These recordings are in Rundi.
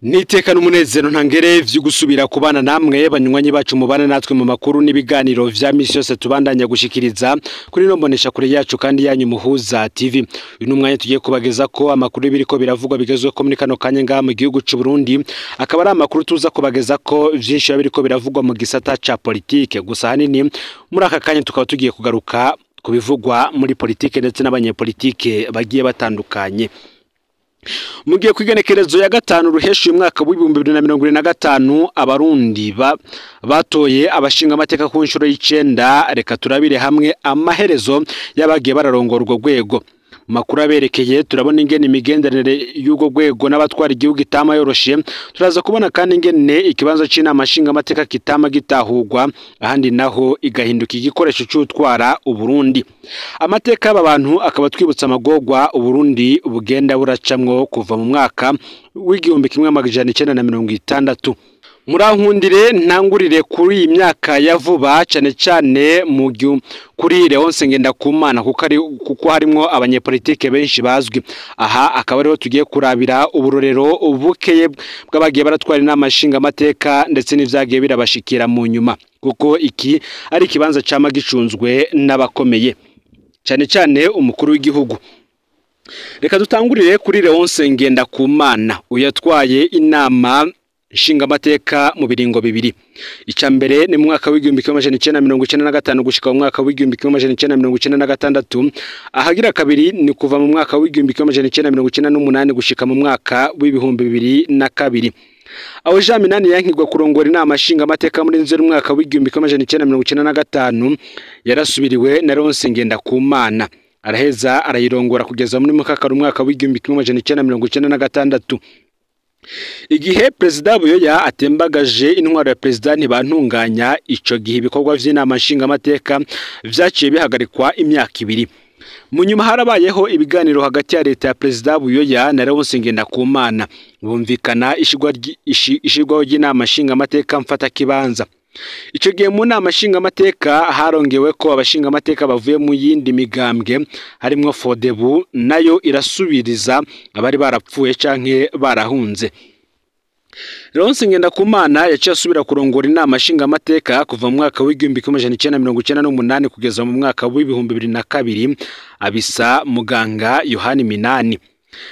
Niteka n'umunezero ntangere vy'ugusubira kubana namwe banywanyi bacu mubana natwe mu makuru n'ibiganiro vya misi yose tubandanya gushikiriza kuri no mbonesha kure yacu kandi yanyu Muhuza TV. Uyu n'umwanya tugiye kubageza ko amakuru biriko biravugwa bigezwe ko muri kano kanya ngaha mu gihugu c'u Burundi, akaba ari amakuru tuza kubageza ko vyinshi biriko biravugwa mu gisata ca politike. Gusa hanini muri aka kanya tukaba tugiye kugaruka kubivugwa muri politike ndetse n'abanyepolitike bagiye batandukanye. Mugiye kwigenekerezo ya gatanu ruheshi uyu mwaka w'2025 abarundi batoye abashinga amateka ku nshuro y'icenda. Reka turabire hamwe amaherezo y'abagiye bararongora urwo rwego. Makuru aberekeye turabona ingene imigenderanire y'urwo rwego n'abatwara igihugu itama yoroshe. Turaza kubona kandi ingene ikibanza c'inama nshinga amateka kitama gitahurwa, ahandi naho igahinduka igikoresho c'utwara Uburundi. Amateka y'aba bantu akaba twibutsa amagorwa Uburundi bugenda buracamwo kuva mu mwaka w'1960. Murankundire ntangurire kuri iyi myaka ya vuba cane cane mu kuri Leonce Ngendakumana, kuko harimwo abanyepolitike benshi bazwi. Aha akaba ariho tugiye kurabira uburorero bukeye bw'abagiye baratwara inama nshinga amateka ndetse n'ivyagiye birabashikira mu nyuma, kuko iki ari ikibanza cama gicunzwe n'abakomeye cane cane umukuru w'igihugu. Reka dutangurire kuri Leonce Ngendakumana uyatwaye inama nshingamateka mu biringo bibiri. Ica mbere ni mu mwaka w'1995 gushika mu mwaka w'1996, ahagira kabiri ni kuva mu mwaka w'1998 gushika mu mwaka w'2002. Aho Jean Minani yankirwa kurongora inama nshingamateka muri nzeri umwaka w'1995, yarasubiriwe na Leonce Ngendakumana, araheza arayirongora kugeza muri mukaka umwaka w'1996. Igihe Perezida Buyoya atembagaje intwaro ya Perezida Ntibantunganya, ico gihe ibikorwa vy'inama nshingamateka vyaciye bihagarikwa imyaka ibiri. Mu nyuma harabayeho ibiganiro hagati ya leta ya Perezida Buyoya na Leonce Ngendakumana, bumvikana ishirwaho ry'inama nshingamateka mfata kibanza. Ico gihe mu nama nshingamateka harongewe ko abashingamateka bavuye mu yindi migambwe harimwo Fodebu, nayo irasubiriza abari barapfuye canke barahunze. Leonce Ngendakumana yaciye asubira kurongora inama nshingamateka kuva mu mwaka w'1998 kugeza mu mwaka w'2002, abisa muganga Yohani Minani.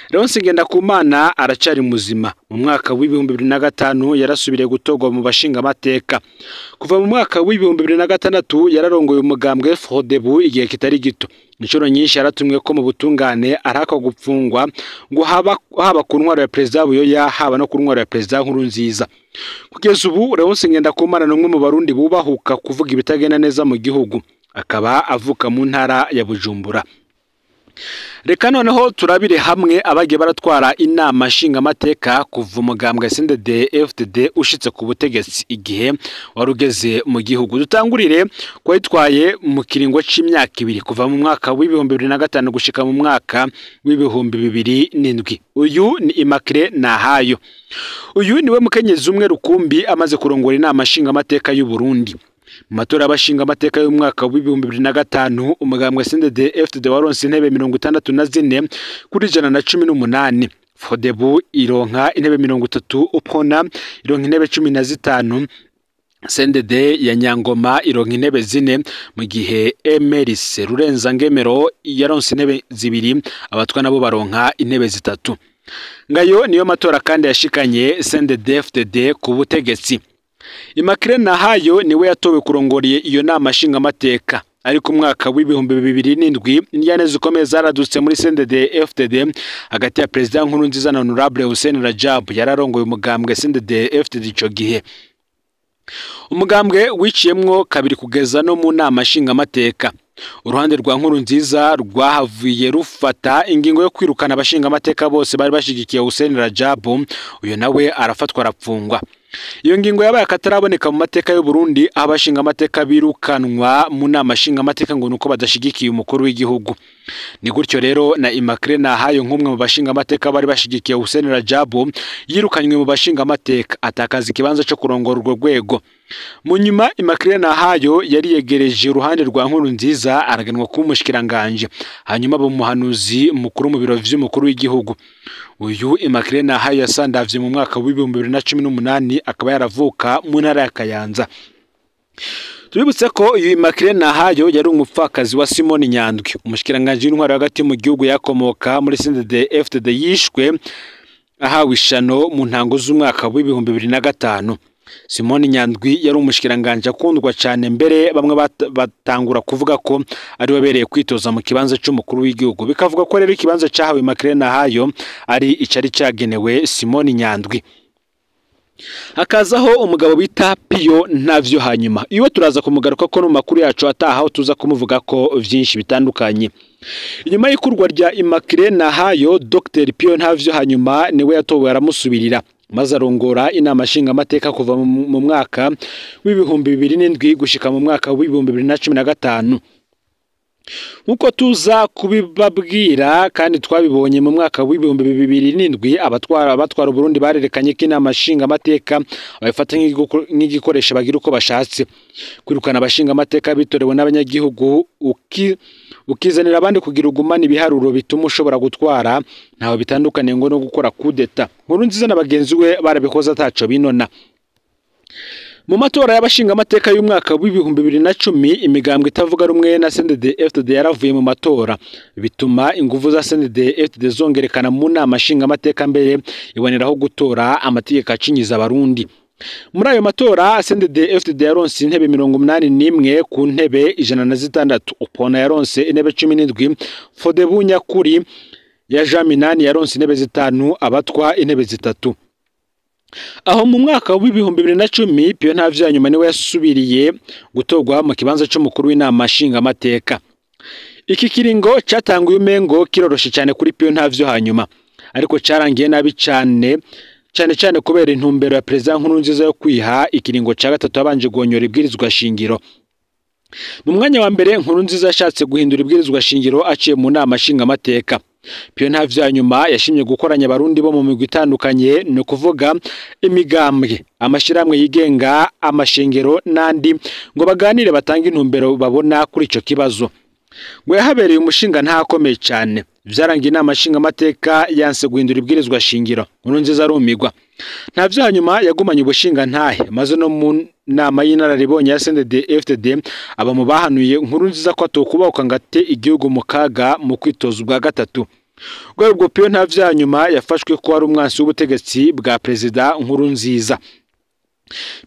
Leonce Ngendakumana aracari muzima. Mu mwaka w'2005 yarasubiriye gutorwa mu bashingamateka. Kuva mu mwaka w'2006 yararongoye umugambwe Frodebu igihe kitari gito. Inshuro nyinshi yaratumwe ko mu butungane araka gupfungwa ngo haba ku ntwaro ya Perezida Buyoya, haba no ku ntwaro ya Perezida Nkurunziza. Kugeza ubu Leonce Ngendakumana ni umwe mu barundi bubahuka kuvuga ibitagenda neza mu gihugu, akaba avuka mu ntara ya Bujumbura. Reka noneho turabire hamwe abagiye baratwara inama nshingamateka kuva umugambwe CNDD-FDD ushitse ku butegetsi igihe warugeze mu gihugu. Dutangurire kwitwaye mu kiringo c'imyaka ibiri kuva mu mwaka w'2005 gushika mu mwaka w'2007. Uyu ni Immaculée Nahayo. Uyu niwe mukenyezi umwe rukumbi amaze kurongora inama nshingamateka y'u Burundi. Mu matora y'abashinga amateka y'umwaka w'2005 umugambwe CNDD-FDD waronse intebe 64 kuri 118. Fodebu ironka intebe 30, Upona ironka intebe 15, CNDD ya Nyangoma ironka intebe 4, mu gihe Emerise Rurenza Ngemero yaronse intebe 2, abatwa nabo baronka intebe 3. Ngayo niyo matora kandi yashikanye CNDD-FDD ku butegetsi. Immaculée Nahayo niwe yatowe kurongoriye iyo nama nshingamateka, ariko umwaka w'2007 indyane zikomeye zaradutse muri CNDD-FDD hagati ya Perezida Nkurunziza na Honorable Hussein Rajab yararongoye umugambwe CNDD-FDD ico gihe. Umugambwe wiciyemwo kabiri kugeza no mu nama nshingamateka. Uruhande rwa Nkurunziza rwahavuye rufata ingingo yo kwirukana abashingamateka bose bari bashigikiye Hussein Rajab, uyo nawe arafatwa arapfungwa. Iyo ngingo yabaye akataraboneka mu mateka y'u Burundi, aho abashingamateka birukanwa mu nama nshingamateka ngo nuko badashigikiye umukuru w'igihugu. Ni gutyo rero na Immaculée Nahayo nk'umwe mu bashingamateka bari bashigikiye Hussein Rajab yirukanywe mu bashingamateka, atakaza ikibanza cyo kurongora urwo rwego. Mu nyuma Immaculée Nahayo yari yegereje uruhande rwa Nkurunziza araganwa kuba umushikiranganje, hanyuma aba umuhanuzi mukuru mu biro vy'umukuru w'igihugu. Uyu Immaculée Nahayo yasandavye mu mwaka w'2018, akaba yaravuka mu ntara ya Kayanza. Tubibutse ko uyu Immaculée Nahayo yari umupfakazi wa Simoni Nyandwi, umushikiranganje w'intwaro hagati mu gihugu yakomoka muri CNDD-FDD, yishwe ahawe ishano mu ntango z'umwaka w'2005. Simoni Nyandwi yari umushikiranganje akundwa cyane, mbere bamwe batangura kuvuga ko ari wabereye kwitoza mu kibanza cy'umukuru w'igihugu. Bikavuga ko rero ikibanza cyahawe Immaculée Nahayo ari icari cyagenewe Simoni Nyandwi. Hakazaho umugabo bita Piyo Ntavyo hanyuma iwe turaza kumugaruka ko no makuru yacu ataha tuza kumuvuga ko vyinshi bitandukanye. Inyuma y'ikurwa rya Immaculée Nahayo, Dr Piyo Ntavyo hanyuma niwe yatowe aramusubirira, maze arongora inama nshingamateka kuva mu mwaka w'2007 gushika mu mwaka w'2015. Nkuko tuza kubibabwira kandi twabibonye mu mwaka w'2007, abatwara Burundi barerekanye ko inama nshingamateka bayifata nk'igikoresho bagira uko bashatse, kwirukana abashingamateka bitorewe n'abanyagihugu, ukizanira abandi kugira ugumane ibiharuro bituma ushobora gutwara, ntaho bitandukaniye ngo no gukora kudeta. Nkurunziza na bagenzi we barabikoze ataco binona. Mu matora y'abashingamateka y'umwaka w'2010, imigambwe itavuga rumwe na CNDD-FDD yaravuye mu matora, bituma inguvu za CNDD-FDD zongerekana mu nama nshingamateka, mbere iboneraho gutora amategeko acinyiza abarundi. Muri ayo matora CNDD-FDD yaronse intebe 81 ku ntebe 106, Upona yaronse intebe 17, Fodebu Nyakuri ya Jean Minani yaronse intebe 5, abatwa intebe 3. Aho mu mwaka w'2010 Piyo Ntavyo hanyuma niwe yasubiriye gutorwa mu kibanza c'umukuru w'inama nshingamateka. Iki kiringo cyatanguye umengo kiroroshe cyane kuri Piyo Ntavyo hanyuma, ariko cyarangiye nabi cyane cyane cyane kubera intumbero ya Perezida Nkurunziza yo kwiha ikiringo ca gatatu abanje gonyora ibwirizwa shingiro. Mu mwanya wa mbere Nkurunziza yashatse guhindura ibwirizwa shingiro aciye mu nama nshingamateka. Piyo Ntavyo hanyuma yashimye gukoranya abarundi bo mu migwi itandukanye, ni ukuvuga imigambwe, amashyirahamwe yigenga, amashengero n'andi, ngo baganire batange intumbero babona kuri ico kibazo. Ngo yahabereye umushinga ntakomeye cyane, vyarangiye inama nshingamateka yanse guhindura ibwirizwa shingiro. Nkurunziza arumigwa. Ntavyo hanyuma yagumanye ubushinga ntahe, maze no mu nama y'inararibonye ya CNDD-FDD aba mu bahanuye Nkurunziza ko atokubahuka ngo ate igihugu mu kaga mu kwitoza ubwa gatatu. Guhera ubwo Piyo Ntavyo hanyuma yafashwe ko ari umwansi w'ubutegetsi bwa Perezida Nkurunziza.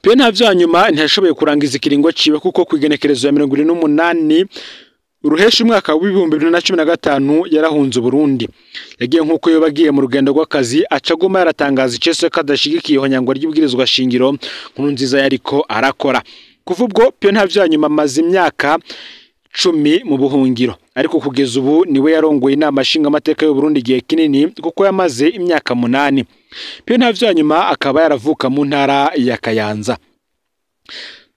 Piyo Ntavyo hanyuma ntiyashoboye kurangiza ikiringo ciwe, kuko kw'igenekerezo ya 28 Ruhesha umwaka w'2015 yarahunze Burundi. Yagiye nkuko yoba agiye mu rugendo rw'akazi, acaguma yaratangaza icese ko adashigikiye ihonyangwa ry'ibwirizwa shingiro Nkurunziza yariko arakora. Kuva ubwo Piyo Ntavyo hanyuma amaze imyaka 10 mu buhungiro, ariko kugeza ubu niwe yarongoye inama nshingamateka y'u Burundi igihe kinini, kuko yamaze imyaka 8. Piyo Ntavyo hanyuma akaba yaravuka mu ntara ya Kayanza.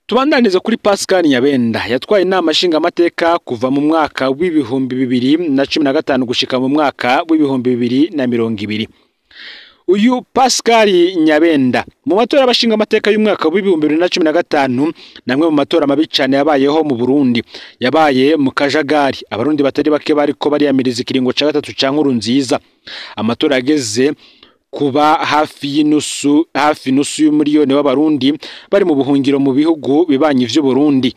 Tubandanize kuri Pascal Nyabenda yatwaye inama nshingamateka kuva mu mwaka w'2015 gushika mu mwaka w'2020. Uyu Pascal Nyabenda mu matora y'abashingamateka y'umwaka w'2015, namwe mu matora mabi cyane yabayeho mu Burundi, yabaye mu kajagari. Abarundi batari bake bariko bariyamiriza ikiringo ca gatatu ca Nkurunziza. Amatora yageze kuba hafi nusu y'umuriyoni w'abarundi bari mu buhungiro mu bihugu bibanyi vy'u Burundi.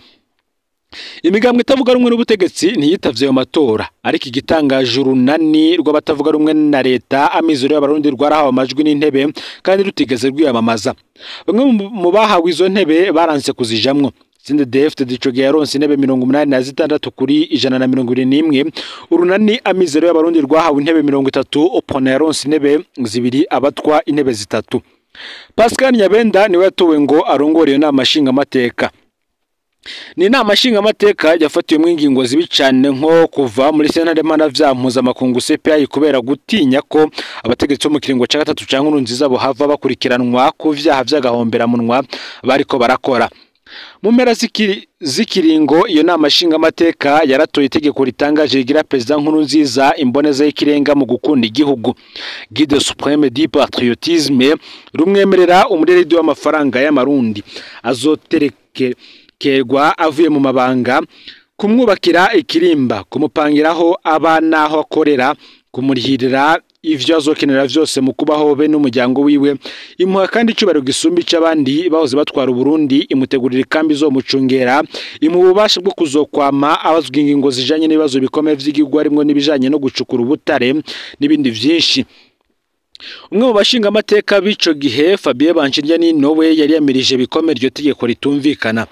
Imigambwe itavuga rumwe n'ubutegetsi ntiyitavye ayo matora, ariko igitangaje urunani rw'abatavuga rumwe na leta Amizero y'abarundi rwarahawe amajwi n'intebe kandi rutigeze rwiyamamaza. Bamwe mu bahawe izo ntebe baranse kuzijamwo. CNDD-FDD ico gihe yaronse intebe 86 kuri 121, urunani Amizero y'abarundi rwahawe intebe 30, Opona yaronse intebe 2, abatwa intebe 3. Pascal Nyabenda niwe yatowe ngo arongore iyo nama nshingamateka. Ni inama nshingamateka yafatiwemo ingingo zibi cyane nko kuva muri sentare mpanavyaha mpuzamakungu CPI kubera gutinya ko abategetsi bo mu kiringo ca gatatu ca Nkurunziza bohava bakurikiranwa ku vyaha vy'agahomberamunwa bariko barakora. Mu mpera z'ikiringo iyo nama nshingamateka yaratoye itegeko ritangaje rigira Perezida Nkurunziza imboneza y'ikirenga mu gukunda igihugu, Guide suprême du patriotisme, rumwemerera umureredi w'amafaranga y'amarundi azoterekerwa avuye mu mabanga, kumwubakira ikirimba, kumupangiraho aba n'aho akorera, kumurihirira ivyo azokenera vyose mu kubaho be n'umuryango wiwe. Imuha kandi icubahiro gisumba ic'abandi bahoze batwara Uburundi, imutegurira ikambi izomucungera, imuha ububasha bwo kuzokwama abazwa ingingo zijanye n'ibibazo bikomeye vy'igihugu, harimwo n'ibijanye no gucukura ubutare n'ibindi vyinshi. Umwe mu bashingamateka b'ico gihe, Fabien Banshirya, we yari yamirije bikomeye iryo tegeko ritumvikana.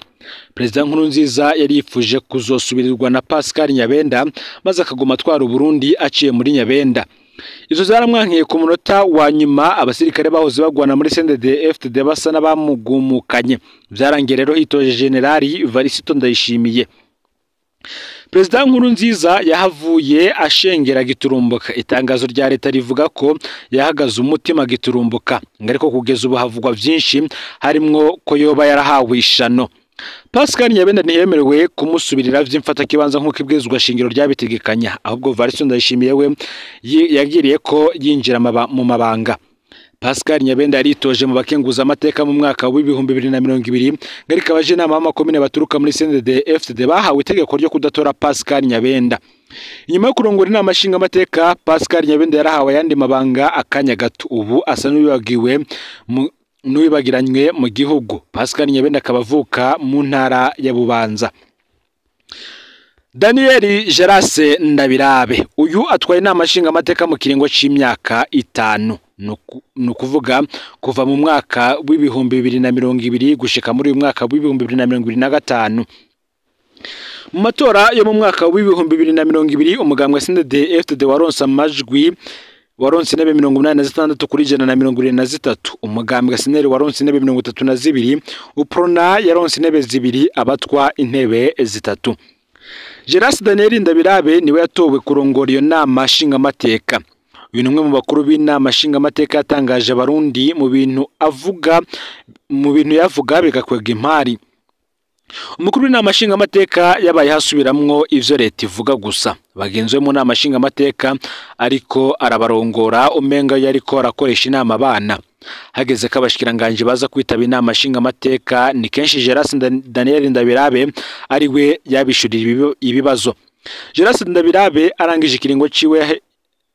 Perezida Nkurunziza yari yifuje kuzosubirirwa na Pascal Nyabenda, maze akaguma atwara Uburundi aciye muri Nyabenda. Izo zaramwankiye ku munota wa nyuma, abasirikare bahoze bagwana muri CNDD FDD basa n'abamugumukanye. Vyarangiye rero hitoje Generali Varisito Ndayishimiye. Perezida Nkurunziza yahavuye ashengera giturumbuka. Itangazo rya leta rivuga ko yahagaze umutima giturumbuka, ariko kugeza ubu havugwa vyinshi, harimwo ko yoba yarahawe ishano. Pascal Nyabenda ntiyemerewe kumusubirira vy'imfatakibanza nk'uko ibwirizwa shingiro ryabitegekanya, ahubwo Varisito Ndayishimiye we yagiriye ko yinjira mu mabanga. Pascal Nyabenda yaritoje mu bakenguza amateka mu mwaka w'2020, ariko abajenama b'amakomine baturuka muri CNDD FDD bahawe itegeko ryo kudatora Pascal Nyabenda. Inyuma yo kurongora inama nshingamateka, Pascal Nyabenda yarahawe ayandi mabanga akanya gato, ubu asa n'uwibagiwe n'uwibagiranywe mu gihugu. Pascal Nyabenda akaba avuka mu ntara ya Bubanza. Daniel Gerase Ndabirabe uyu atwaye inama nshingamateka mu kiringo c'imyaka 5, ni ukuvuga kuva mu mwaka w'2020 gushika muri uyu mwaka w'2025. Mu matora yo mu mwaka w'2020, umugambwe CNDD FDD waronse amajwi, waronse intebe 86 kuri 173, umugambwe SNL waronse intebe 32, Uprona yaronse intebe 2, abatwa intebe 3. Gerase Daniel Ndabirabe niwe yatowe kurongora iyo nama nshingamateka. Uyu ni umwe mu bakuru b'inama nshingamateka yatangaje abarundi mu bintu avuga, mu bintu yavuga bigakwega impari. Umukuru w'inama nshingamateka yabaye hasubiramwo ivyo leta ivuga gusa. Bagenzi be mu nama nshingamateka ariko arabarongora umenga yariko arakoresha inama abana. Hageze ko abashikiranganje baza kwitaba inama nshingamateka, ni kenshi Gerase Daniel Ndabirabe ari we yabishurira ibibazo. Gerase Ndabirabe arangije ikiringo ciwe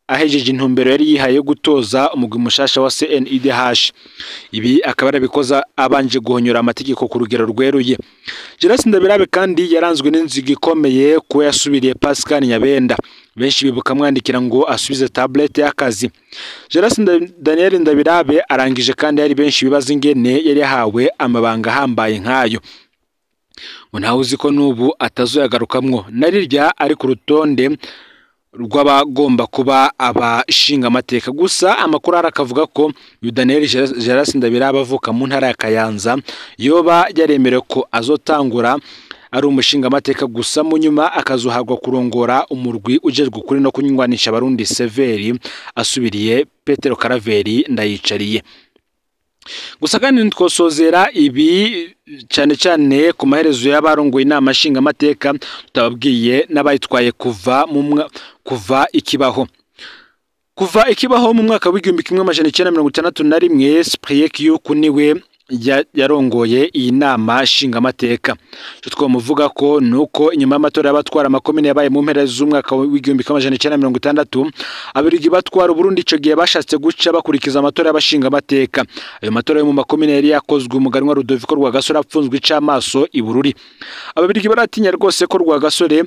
ahejeje intumbero yari yihaye yo gutoza umugwi mushasha wa CNIDH. Ibi akaba yarabikoza abanje guhonyora amategeko ku rugero rweruye. Gerase Ndabirabe kandi yaranzwe n'inzigo ikomeye kuba yasubiriye Pascal Nyabenda. Benshi bibuka mwandikira ngo asubize tablet y'akazi. Gerase Daniel Ndabirabe arangije kandi hari benshi bibaza ingene yari yahawe amabanga ahambaye nkayo. Ngo ntawe uzi ko n'ubu atazoyagarukamwo, narirya ari ku rutonde rw'abagomba kuba abashingamateka. Gusa amakuru arakavuga ko uyu Daniel Gerase Ndabirabe avuka mu ntara ya Kayanza yoba yaremerewe ko azotangura ari umushingamateka gusa, mu nyuma akazohabwa kurongora umurwi ujejwe ukuri no kunywanisha abarundi Severi, asubiriye Petero Karaveri Ndayicariye. Gusa kandi ntitwosozera ibi cyane cyane ku maherezo y'abarongoye inama nshingamateka tutababwiye n'abayitwaye kuva ikibaho. Kuva ikibaho mu mwaka w'1961, Cyprien Kiyuku niwe yarongoye iyi nama nshingamateka. Icyo twamuvuga ko nuko inyuma y'amatora y'abatwara amakomine yabaye mu mpera z'umwaka w'1960, Abirigi batwara Uburundi ico gihe bashatse guca bakurikiza amatora y'abashingamateka. Ayo matora yo mu makomine yari yakozwe umuganwa Rudoviko Rwagasore apfunzwe icamaso i Bururi. Ababirigi baratinya rwose ko Rwagasore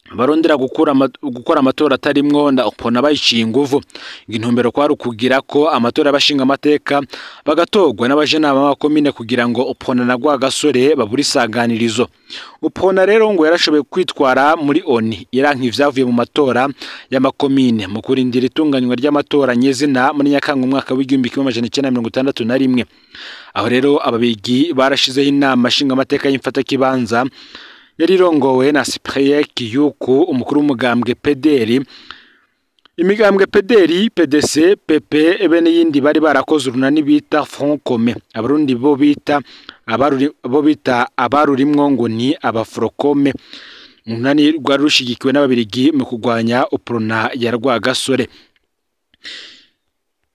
barondera gukora amatora atarimwo na opona bayiciye inguvu. Intumbero kwari ukugira ko amatora y'abashinga amateka bagatogwa n'abajenama b'amakomine kugira ngo opona na Rwagasore babure isanganirizo. Upona rero ngo yarashoboye kwitwara muri ONU iranka ivyavuye mu matora y'amakomine mu kurindira itunganywa ry'amatora nyezina muri Nyakanga umwaka w'1961. Aho rero ababigi barashizeho inama nshinga amateka y'imfatakibanza yari irongowe na Cyprien Kiyuku, umukuru w'umugambwe PDR. Imigambwe PDR, PDC, PP ebe n'iyindi bari barakoze urunani bita Front Commun, abarundi bo bita abo bita abarurimwo ngo ni abaforokome. Urunani rwari rushigikiwe n'ababirigi mu kugwanya Uprona ya Rwagasore.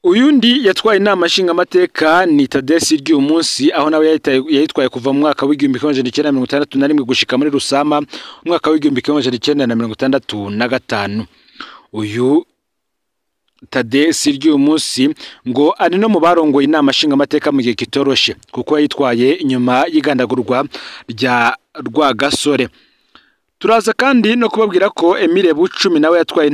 Uyundi yatwaye inama nshingamateka ni Tadesi ry'uyu munsi, aho nawe yayitwaye kuva mu mwaka w'1961 gushika muri Rusama umwaka w'1965. Uyu Tadesi ry'uyu munsi ngo ari no mu barongoye inama nshingamateka mu gihe kitoroshe, kuko yayitwaye inyuma y'igandagurwa rya Rwagasore. Turaza kandi no kubabwira ko Emile Bucumi nawe yatwaye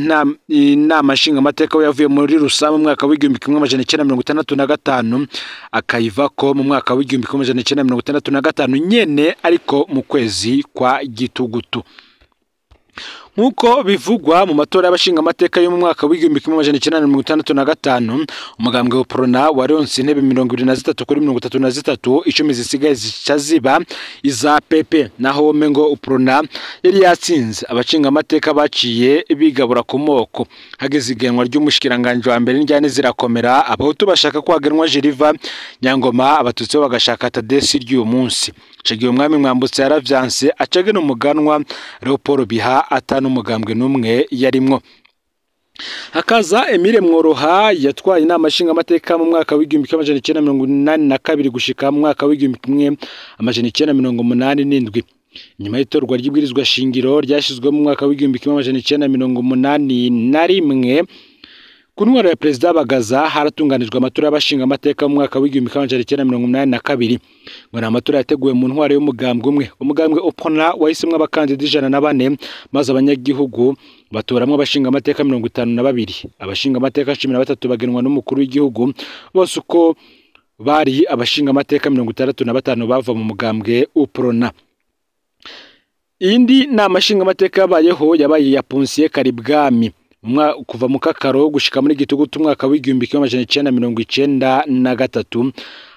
inama nshingamateka, we yavuye muri Rusama mu mwaka w'1965 akayivako mu mwaka w'1965 nyene, ariko mu kwezi kwa Gitugutu. Nkuko bivugwa mu matora y'abashingamateka yo mu mwaka w'1965, umugambwe wa Uprona waronse intebe 23 kuri 33, 10 zisigaye zica ziba iza PP. Naho mengo Uprona yari yatsinze, abashingamateka baciye bigabura ku moko. Hageze igenwa ry'umushikiranganje wa mbere n'injyane zirakomera, abahutu bashaka kwagenwa Jeriva Nyangoma, abatutsi bo bagashaka Tadesi ry'uyu munsi. Ico umwami Mwambutsa yaravyanse, acagena umuganwa Leopold Biha atanu umugambwe n'umwe yarimwo. Hakaza Emile Mworoha yatwaye inama nshingamateka mu mwaka w'1982 gushika mu mwaka w'1987. Nyuma y'itorwa ry'ibwirizwa shingiro ryashizwe mu mwaka w'1981 ku ntwaro ya Perezida Bagaza, haratunganijwe amatora y'abashingamateka mu mwaka w'1982. Ngo ni amatora yateguwe mu ntwaro y'umugambwe umwe. Umugambwe Uprona wahisemwo abakandida 104, maze abanyagihugu batoramwo abashingamateka 52. Abashingamateka 13 bagenwa n'umukuru w'igihugu, bose uko bari abashingamateka 65 bava mu mugambwe Uprona. Iyindi nama nshingamateka yabayeho yabaye ya Ponsier Karibwami kuva mu Kakaro gushika muri Gitugutu umwaka w'1993,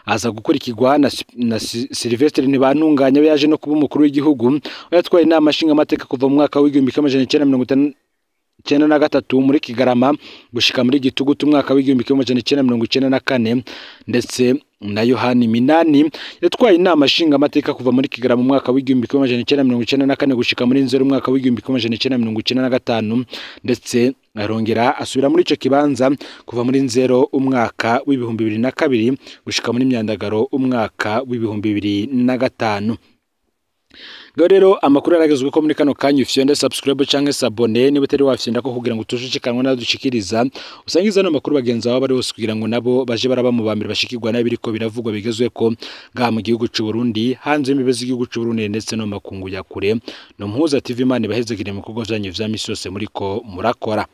aza gukurikirwa na Sylvestre Ntibantunganya, we yaje no kuba umukuru w'igihugu. Yatwaye inama nshingamateka kuva mu mwaka w'1993 muri Kigarama gushika muri Gitugutu umwaka w'1994, ndetse na Yohani Minani yatwaye inama nshingamateka kuva muri Kigarama mu mwaka w'1994 gushika muri Nzeri umwaka w'1995, ndetse arongera asubira muri ico kibanza kuva muri Nzero umwaka w'2002 gushika muri Myandagaro umwaka w'2005. Ngaho rero amakuru yaragezwe ko muri kano kanya ufyonde subscribe canke s'abonner niba utari wafyonda ko, kugira ngo tushikanwe nadushikiriza, usangiza no makuru bagenzi babo bari hose, kugira ngo nabo baje baraba mu bambere bashikirwa n'abiriko biravugwa bigezwe ko ngaha mu gihugu c'u Burundi, hanze y'imbibe z'igihugu c'u Burundi ndetse no makungu ya kure. No Mpuza TV, Imana ibahezegere mu bikorwa vyanyu vya misi yose muriko murakora.